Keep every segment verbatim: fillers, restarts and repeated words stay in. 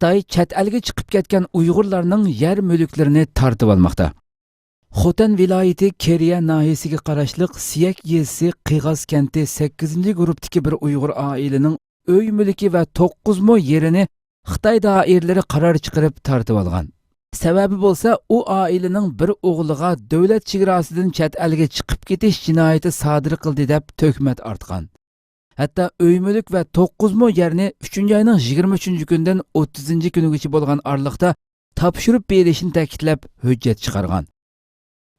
خىتاي چەت ئەلگە چىقىپ كەتكەن ئۇيغۇرلارنىڭ يەر مۈلۈكلىرىنى تارتىۋالماقتا. خوتەن ۋىلايىتى كېرىيە ناھىيەسىگە قاراشلىق سىيەك يېزىسى قىغاز كەنتى سەككىزىنچى گۇرۇپتىكى بىر ئۇيغۇر ئائىلىنىڭ ئۆي مۈلكى ۋە توققۇز مو يېرىنى خىتاي دائىرىلىرى قارار چىقىرىپ تارتىۋالغان. سەۋەبى بولسا، ئۇ ئائىلىنىڭ بىر ئوغلىغا دۆلەت چېگراسىدىن چەت ئەلگە چىقىپ كېتىش جىنايىتى سادىر قىلدى دەپ تۆھمەت ئارتقان. ھەتتا ئۆي مۈلۈك ۋە توققۇز مو يەرنى ئۈچىنچى ئاينىڭ يىگىرمە ئۈچىنچى كۈنىدىن ئوتتۇزىنچى كۈنىگىچە بولغان ئارىلىقتا تاپشۇرۇپ بېرىشنى تەكىتلەپ ھۆججەت چىقارغان.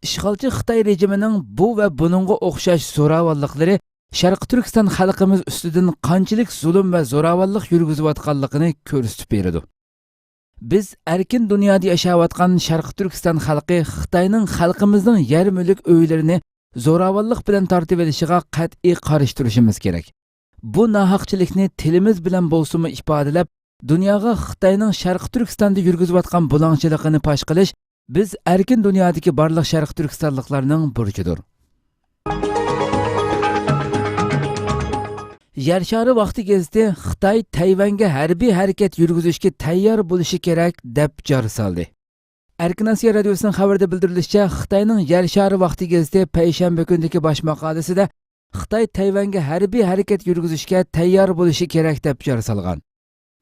ئىشغالچى خىتاي رېجىمىنىڭ بۇ ۋە بۇنىڭغا ئوخشاش زوراۋانلىقلىرى شەرقىي تۈركىستان خەلقىمىز ئۈستىدىن قانچىلىك زۇلۇم ۋە زوراۋانلىق يۈرگۈزۈۋاتقانلىقىنى كۆرسىتىپ بېرىدۇ. بىز ئەركىن دۇنيادا ياشاۋاتقان شەرقىي تۈركىستان خەلقى خىتاينىڭ خەلقىمىزنىڭ يەر مۈلۈك ئۆيلىرىنى زوراۋانلىق بىلەن تارتىۋېلىشىغا قەتئىي قارشى تۇرۇشىمىز كېرەك. بۇ ناھەقچىلىكنى تىلىمىز بىلەن بولسىمۇ ئىپادىلەپ، دۇنياغا خىتاينىڭ شەرقىي تۈركىستاندا يۈرگۈزۈۋاتقان بۇلاڭچىلىقىنى پاش قىلىش بىز ئەركىن دۇنيادىكى بارلىق شەرقىي تۈركىستانلىقلارنىڭ بۇرچىدۇر. يەر شارى ۋاقتى گېزىتى خىتاي تەيۋەنگە ھەربىي ھەرىكەت يۈرگۈزۈشكە تەييار بولۇشى كېرەك، دەپ جار سالدى. ئەركىن ئاسىيا رادىيوسىنىڭ خەۋىرىدە بىلدۈرۈلۈشىچە، خىتاينىڭ يەر شارى ۋاقتى گېزىتى پەيشەنبە كۈنىدىكى باش ماقالىسىدە خىتاي تەيۋەنگە ھەربىي ھەرىكەت يۈرگۈزۈشكە تەييار بولۇشى كېرەك، دەپ جار سالغان.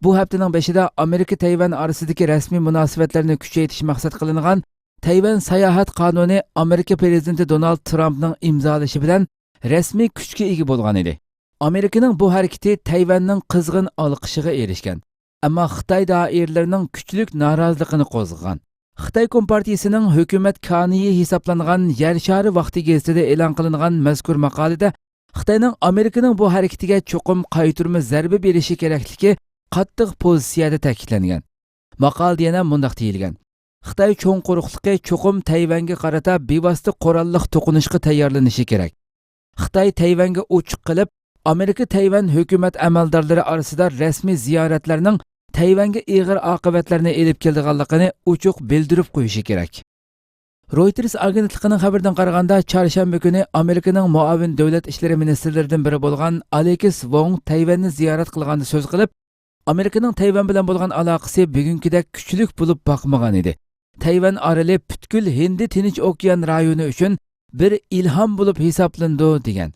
بۇ ھەپتىنىڭ بېشىدا ئامېرىكا تەيۋەن ئارىسىدىكى رەسمىي مۇناسىۋەتلەرنى كۈچەيتىش مەقسەت قىلىنغان تەيۋەن ساياھەت قانۇنى ئامېرىكا پىرېزىدېنتى دونالد ترامپنىڭ ئىمزالىشى بىلەن رەسمىي كۈچكە ئىگە بولغان ئىدى. ئامېرىكىنىڭ بۇ ھەرىكىتى تەيۋەننىڭ قىزغىن ئالقىشىغا ئېرىشكەن، ئەمما خىتاي دائىرىلىرىنىڭ كۈچلۈك نارازىلىقىنى قوزغىغان. خىتاي كومپارتىيىسىنىڭ ھۆكۈمەت كانىيى ھېسابلانغان يەر شارى ۋاقتى گېزىتىدە ئېلان قىلىنغان مەزكۇر ماقالىدە خىتاينىڭ ئامېرىكىنىڭ بۇ ھەرىكىتىگە چوقۇم قايتۇرما زەربە بېرىشى كېرەكلىكى قاتتىق پوزىتسىيەدە تەكىتلەنگەن. ماقالىدە يەنە مۇنداق دېيىلگەن: خىتاي چوڭ قۇرۇقلۇقى چوقۇم تەيۋەنگە قارىتا بىۋاسىتە قوراللىق توقۇنۇشقا تەييارلىنىشى كېرەك. خىتاي تەيۋەنگە ئوچۇق قىلىپ، ئامېرىكا تەيۋەن ھۆكۈمەت ئەمەلدارلىرى ئارىسىدا رەسمىي زىيارەتلەرنىڭ تەيۋەنگە ئېغىر ئاقىۋەتلەرنى ئېلىپ كېلىدىغانلىقىنى ئوچۇق بىلدۈرۈپ قويۇشى كېرەك. رويتېرس ئاگېنتلىقىنىڭ خەۋىرىدىن قارىغاندا، چارشەنبە كۈنى ئامېرىكىنىڭ مۇئاۋىن دۆلەت ئىشلىرى مىنىستىرلىرىدىن بىرى بولغان ئالېكس ۋوڭ تەيۋەننى زىيارەت قىلغاندا سۆز قىلىپ، ئامېرىكىنىڭ تەيۋەن بىلەن بولغان ئالاقىسى بۈگۈنكىدەك كۈچلۈك بولۇپ باقمىغان ئىدى. تەيۋەن ئارىلى پۈتكۈل ھىندى تىنچ ئوكيان رايونى ئۈچۈن بىر ئىلھام بولۇپ ھېسابلىنىدۇ، دېگەن.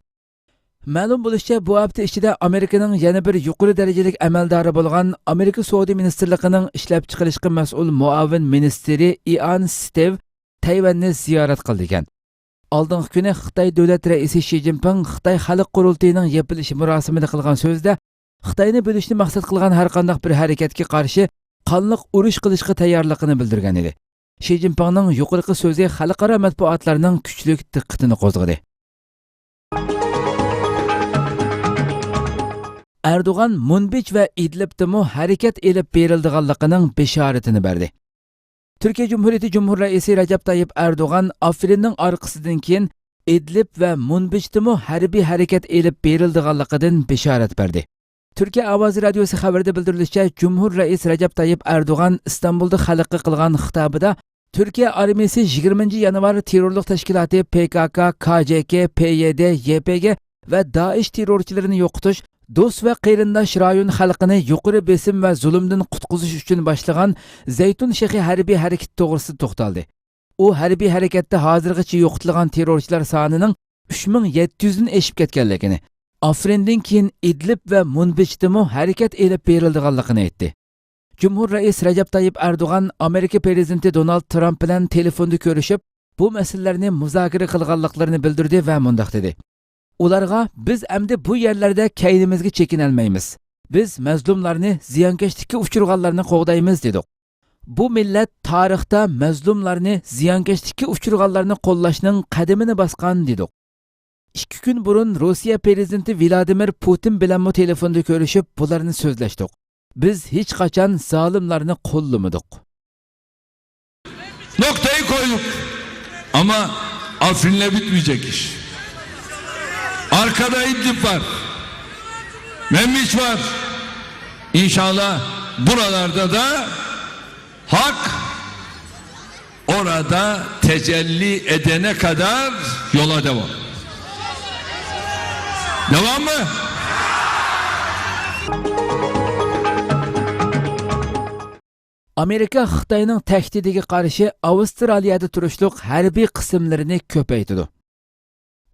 مەلۇم بولۇشىچە، بۇ ھەپتە ئىچىدە ئامېرىكىنىڭ يەنە بىر يۇقىرى دەرىجىلىك ئەمەلدارى بولغان ئامېرىكا سودا مىنىستىرلىقىنىڭ ئىشلەپچىقىرىشقا مەسئۇل مۇئاۋىن مىنىستىرى ئىئان ستىۋ تەيۋەننى زىيارەت قىلىدىكەن. ئالدىنقى كۈنى خىتاي دۆلەت رەئىسى شى جىنپىڭ خىتاي خەلق قۇرۇلتىيىنىڭ يېپىلىش مۇراسىمىدا قىلغان سۆزىدە، خىتاينى بۆلۈشنى مەقسەت قىلغان ھەرقانداق بىر ھەرىكەتكە قارشى قانلىق ئۇرۇش قىلىشقا تەييارلىقىنى بىلدۈرگەن ئىدى. شى جىنپىڭنىڭ يۇقىرىقى سۆزى خەلقئارا مەتبۇئاتلارنىڭ كۈچلۈك دىققىتىنى قوزغىدى. ئەردوغان مۇنبىج ۋە ئىدلىبتىمۇ ھەرىكەت ئېلىپ بېرىلىدىغانلىقىنىڭ بېشارىتىنى بەردى. تۈركىيە جۇمھۇرىيىتى جۇمھۇر رەئىسى رەجەپ تايىپ ئەردوغان ئافرىننىڭ ئارقىسىدىن كېيىن ئىدلىب ۋە مۇنبىجتىمۇ ھەربىي ھەرىكەت ئېلىپ بېرىلىدىغانلىقىدىن بېشارەت بەردى. تۈركىيە ئاۋازى رادىيوسى خەۋىرىدە بىلدۈرۈلۈشىچە، جۇمھۇر رەئىس رەجەپ تايىپ ئەردوغان ئىستانبۇلدا خەلققە قىلغان خىتابىدا، تۈركىيە ئارمىيىسى يىگىرمىنچى يانۋار تېررورلۇق تەشكىلاتى پې كا كا، كا جې كې، پې يې دې، يې پې گې ۋە دائىش تېررورچىلىرىنى يوقىتىش، دوست ۋە قېرىنداش رايون خەلقىنى يۇقىرى بېسىم ۋە زۇلۇمدىن قۇتقۇزۇش ئۈچۈن باشلىغان زەيتۇن شېخى ھەربىي ھەرىكىتى توغرىسىدا توختالدى. ئۇ ھەربىي ھەرىكەتتە ھازىرغىچە يوقىتىلغان تېررورچىلار سانىنىڭ ئۈچ مىڭ يەتتە يۈزدىن ئېشىپ كەتكەنلىكىنى، ئافرىندىن كېيىن ئىدلىب ۋە مۇنبىجدىمۇ ھەرىكەت ئېلىپ بېرىلىدىغانلىقىنى ئېيتتى. جۇمھۇر رەئىس رەجەپ تايىپ ئەردوغان ئامېرىكا پىرېزىدېنتى دونالد ترامپ بىلەن تېلېفوندا كۆرۈشۈپ، بۇ مەسىلىلەرنى مۇزاكىرە قىلغانلىقلىرىنى بىلدۈردى ۋە مۇنداق دېدى: ئۇلارغا، بىز ئەمدى بۇ يەرلەردە كەينىمىزگە چېكىنەلمەيمىز. بىز مەزلۇملارنى، زىيانكەشلىككە ئۇچرىغانلارنى قوغدايمىز، دېدۇق. بۇ مىللەت تارىختا مەزلۇملارنى، زىيانكەشلىككە ئۇچرىغانلارنى قوللاشنىڭ قەدىمىنى باسقان، دېدۇق. ئىككى كۈن بۇرۇن روسىيە پىرېزىدېنتى ۋلادىمىر پۇتىن بىلەنمۇ تېلېفوندا كۆرۈشۈپ، بۇلارنى سۆزلەشتۇق. بىز ھېچقاچان زالىملارنى قوللىمىدۇق. Noktayı koyduk. Ama Afrin'le bitmeyecek iş. Arkada İdlib var. Menbiç var. İnşallah buralarda da hak orada tecelli edene kadar yola devam. Devam mı? ئامېرىكا خىتاينىڭ تەھدىتىگە قارشى ئاۋسترالىيەدە تۇرۇشلۇق ھەربىي قىسىملىرىنى كۆپەيتىدۇ.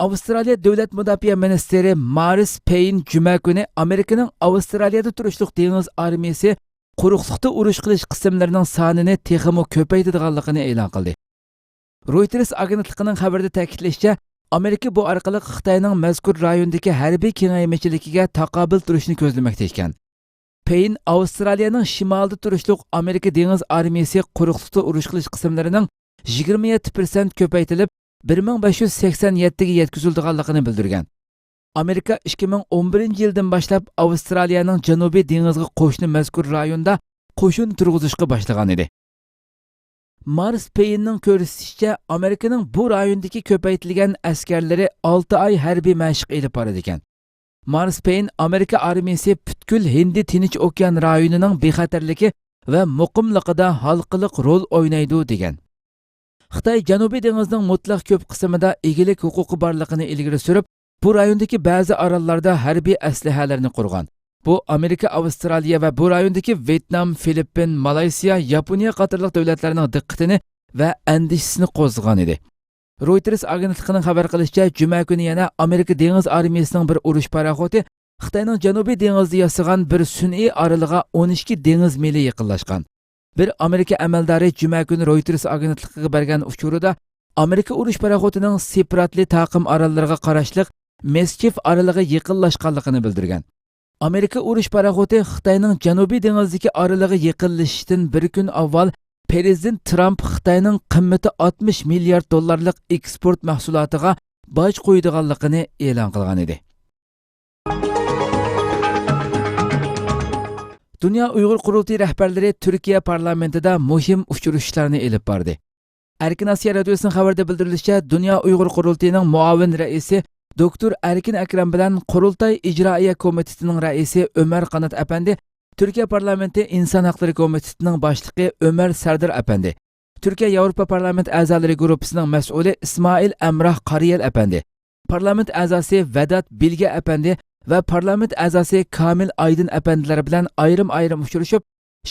ئاۋسترالىيە دۆلەت مۇداپىئە مىنىستىرى مارس پېين جۈمە كۈنى ئامېرىكىنىڭ ئاۋسترالىيەدە تۇرۇشلۇق دېڭىز ئارمىيىسى قۇرۇقلۇقتا ئۇرۇش قىلىش قىسىملىرىنىڭ سانىنى تېخىمۇ كۆپەيتىدىغانلىقىنى ئېلان قىلدى. رويتېرس ئاگېنتلىقىنىڭ خەۋىرىدە تەكىتلىشىچە، ئامېرىكا بۇ ئارقىلىق خىتاينىڭ مەزكۇر رايوندىكى ھەربىي كېڭەيمىچىلىكىگە تاقابىل تۇرۇشنى كۆزلىمەكتە ئىكەن. پېين ئاۋسترالىيەنىڭ شىمالىدا تۇرۇشلۇق ئامېرىكا دېڭىز ئارمىيىسى قۇرۇقلۇقتا ئۇرۇش قىلىش قىسىملىرىنىڭ يىگىرمە يەتتە پىرسەنت كۆپەيتىلىپ، بىر مىڭ بەش يۈز سەكسەن يەتتىگە يەتكۈزۈلىدىغانلىقىنى بىلدۈرگەن. ئامېرىكا ئىككى مىڭ ئون بىرىنچى يىلدىن باشلاپ ئاۋسترالىيەنىڭ جەنۇبىي دېڭىزغا قوشنا مەزكۇر رايوندا قوشۇن تۇرغۇزۇشقا باشلىغان ئىدى. مارس پېيىننىڭ كۆرسىتىشىچە، ئامېرىكىنىڭ بۇ رايوندىكى كۆپەيتىلگەن ئەسكەرلىرى ئالتە ئاي ھەربىي مەشىق ئېلىپ بارىدىكەن. مارس پېين ئامېرىكا ئارمىيىسى پۈتكۈل ھىندى تىنچ ئوكيان رايونىنىڭ بىخەتەرلىكى ۋە مۇقىملىقىدا ھالقىلىق رول ئوينايدۇ، دېگەن. خىتاي جەنۇبىي دېڭىزنىڭ مۇتلەق كۆپ قىسمىدا ئىگىلىك ھوقۇقى بارلىقىنى ئىلگىرى سۈرۈپ، بۇ رايوندىكى بەزى ئاراللاردا ھەربىي ئەسلىھەلەرنى قۇرغان. بۇ ئامېرىكا، ئاۋسترالىيە ۋە بۇ رايوندىكى ۋيېتنام، فىلىپپىن، مالايسىيا، ياپونىيە قاتارلىق دۆلەتلەرنىڭ دىققىتىنى ۋە ئەندىشىسىنى قوزغىغان ئىدى. رويتېرس ئاگېنتلىقىنىڭ خەۋەر قىلىشىچە، جۈمە كۈنى يەنە ئامېرىكا دېڭىز ئارمىيىسىنىڭ بىر ئۇرۇش پاراخوتى خىتاينىڭ جەنۇبىي دېڭىزدا ياسىغان بىر سۈنئىي ئارىلىغا ئون ئىككى دېڭىز مىلى يېقىنلاشقان. بىر ئامېرىكا ئەمەلدارى جۈمە كۈنى رويتېرس ئاگېنتلىقىغا بەرگەن ئۇچۇرىدا ئامېرىكا ئۇرۇش پاراخوتىنىڭ سېپراتلى تاقىم ئاراللىرىغا قاراشلىق مېسچىف ئارىلىغا يېقىنلاشقانلىقىنى بىلدۈرگەن. ئامېرىكا ئۇرۇش پاراخوتى خىتاينىڭ جەنۇبىي دېڭىزدىكى ئارىلىغا يېقىنلىشىشتىن بىر كۈن ئاۋۋال پىرېزىدېنت ترامپ خىتاينىڭ قىممىتى ئاتمىش مىليارد دوللارلىق ئېكسپورت مەھسۇلاتىغا باج قويىدىغانلىقىنى ئېلان قىلغان ئىدى. دۇنيا ئۇيغۇر قۇرۇلتىيى رەھبەرلىرى تۈركىيە پارلامېنتىدا مۇھىم ئۇچرىشىشلارنى ئېلىپ باردى. ئەركىن ئاسىيا رادىيوسىنىڭ خەۋىرىدە بىلدۈرۈلۈشىچە، دۇنيا ئۇيغۇر قۇرۇلتىيىنىڭ مۇئاۋىن رەئىسى دوكتور ئەركىن ئەكرەم بىلەن قۇرۇلتاي ئىجرائىيە كومىتېتىنىڭ رەئىسى ئۆمەر قانات ئەپەندى، تۈركىيە پارلامېنتى ئىنسان ھەقلىرى كومىتېتىنىڭ باشلىقى ئۆمەر سەردار ئەپەندى، تۈركىيە ياۋروپا پارلامېنت ئەزالىرى گۇرۇپپىسىنىڭ مەسئۇلى ئىسمائىل ئەمراھ قارىيەل ئەپەندى، پارلامېنت ئەزاسى ۋەدات بىلگە ئەپەندى ۋە پارلامېنت ئەزاسى كامىل ئايدىن ئەپەندىلەر بىلەن ئايرىم-ئايرىم ئۇچرىشىپ،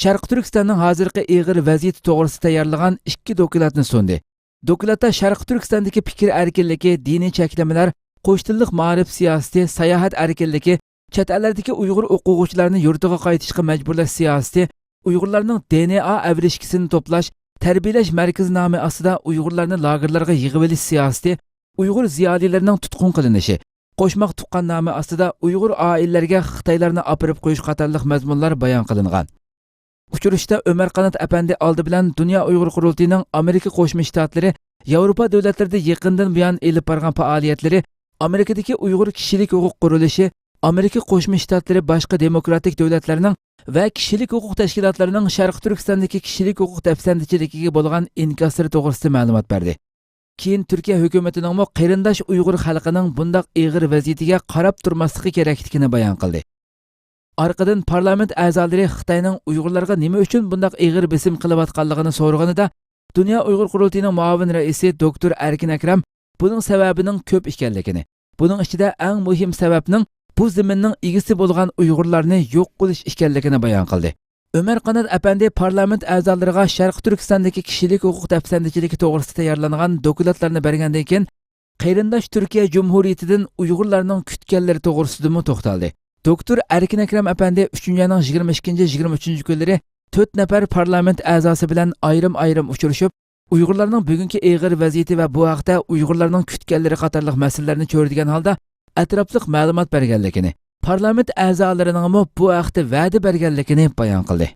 شەرقىي تۈركىستاننىڭ ھازىرقى ئېغىر ۋەزىيىتى توغرىسىدا تەييارلىغان ئىككى دوكلاتنى سۇندى. دوكلاتتا شەرقىي تۈركىستاندىكى پىكىر ئەركىنلىكى، دىنىي چەكلىمىلەر، قوش تىللىق مائارىپ سىياسىتى، ساياھەت ئەركىنلىكى، چەت ئەللەردىكى ئۇيغۇر ئوقۇغۇچىلارنى يۇرتىغا قايتىشقا مەجبۇرلاش سىياسىتى، ئۇيغۇرلارنىڭ دې ئېن ئې ئېۋىرىشكىسىنى توپلاش، تەربىيەلەش مەركىزى نامى ئاستىدا ئۇيغۇرلارنى لاگېرلارغا يىغىۋېلىش سىياسىتى، ئۇيغۇر زىيالىيلىرىنىڭ تۇتقۇن قىلىنىشى، قوشماق تۇغقان نامى ئاستىدا ئۇيغۇر ئائىلىلەرگە خىتايلارنى ئاپىرىپ قويۇش قاتارلىق مەزمۇنلار بايان قىلىنغان. ئۇچرىشىشتا ئۆمەر قانات ئەپەندى ئالدى بىلەن دۇنيا ئۇيغۇر قۇرۇلتىيىنىڭ ئامېرىكا قوشما شتاتلىرى، ياۋروپا دۆلەتلىرىدە يېقىندىن بۇيان ئېلىپ بارغان پائالىيەتلىرى، ئامېرىكىدىكى ئۇيغۇر كىشىلىك ھوقۇق قۇرۇلۇشى، ئامېرىكا قوشما شتاتلىرى باشقا دېموكراتىك دۆلەتلەرنىڭ ۋە كىشىلىك ھوقۇق تەشكىلاتلىرىنىڭ شەرقىي تۈركىستاندىكى كىشىلىك ھوقۇق دەپسەندىچىلىكىگە بولغان ئىنكاسلىرى توغرىسىدا مەلۇمات بەردى. كېيىن تۈركىيە ھۆكۈمىتىنىڭمۇ قېرىنداش ئۇيغۇر خەلقىنىڭ بۇنداق ئېغىر ۋەزىيىتىگە قاراپ تۇرماسلىقى كېرەكلىكىنى بايان قىلدى. ئارقىدىن پارلامېنت ئەزالىرى خىتاينىڭ ئۇيغۇرلارغا نېمە ئۈچۈن بۇنداق ئېغىر بېسىم قىلىۋاتقانلىقىنى سورىغىنىدا، دۇنيا ئۇيغۇر قۇرۇلتىيىنىڭ مۇئاۋىن رەئىسى دوكتور ئەركىن ئەكرەم بۇنىڭ سەۋەبىنىڭ كۆپ ئىكەنلىكىنى، بۇنىڭ ئىچىدە ئەڭ مۇھىم سەۋەبنىڭ بۇ زېمىننىڭ ئىگىسى بولغان ئۇيغۇرلارنى يوق قىلىش ئىكەنلىكىنى بايان قىلدى. ئۆمەر قانات ئەپەندى پارلامېنت ئەزالىرىغا شەرقىي تۈركىستاندىكى كىشىلىك ھوقۇق دەپسەندىچىلىكى توغرىسىدا تەييارلانغان دوكلاتلارنى بەرگەندىن كېيىن، قېرىنداش تۈركىيە جۇمھۇرىيىتىدىن ئۇيغۇرلارنىڭ كۈتكەنلىرى توغرىسىدىمۇ توختالدى. دوكتور ئەركىن ئەكرەم ئەپەندى ئۈچىنچى ئاينىڭ يىگىرمە ئىككىنچى، يىگىرمە ئۈچىنچى كۈنلىرى تۆت نەپەر پارلامېنت ئەزاسى بىلەن ئايرىم-ئايرىم ئۇچرىشىپ، ئۇيغۇرلارنىڭ بۈگۈنكى ئېغىر ۋەزىيىتى ۋە بۇ ھەقتە ئۇيغۇرلارنىڭ كۈتكەنلىرى قاتارلىق مەسىلىلەرنى چۆرىدىگەن ھالدا ئەتراپلىق مەلۇمات بەرگەنلىكىنى، پارلامېنت ئەزالىرىنىڭمۇ بۇ ھەقتە ۋەدە بەرگەنلىكىنى بايان قىلدى.